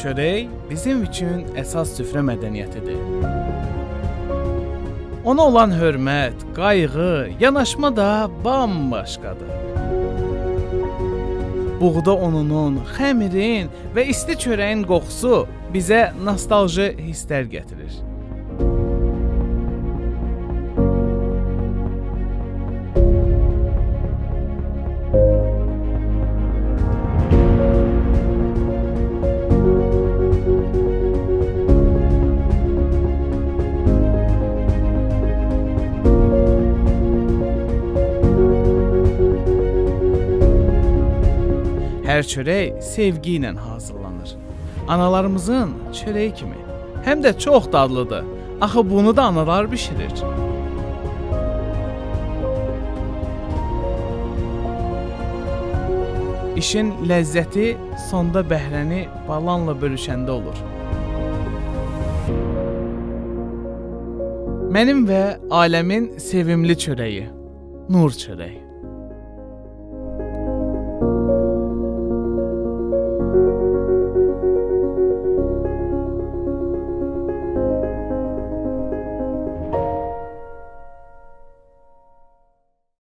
Çörək bizim üçün əsas süfrə mədəniyyətidir. Ona olan hörmət, qayğı, yanaşma da bambaşqadır. Buğda ununun, xəmirin və isti çörəyin qoxusu bizə nostalji hisslər gətirir. Hər çörək sevgi ilə hazırlanır. Analarımızın çörəyi kimi. Həm də çox dadlıdır. Axı bunu da analar bişirir. İşin ləzzəti sonda bəhrəni balanla bölüşəndə olur. Mənim və aləmin sevimli çörəyi, Nur çörəyi.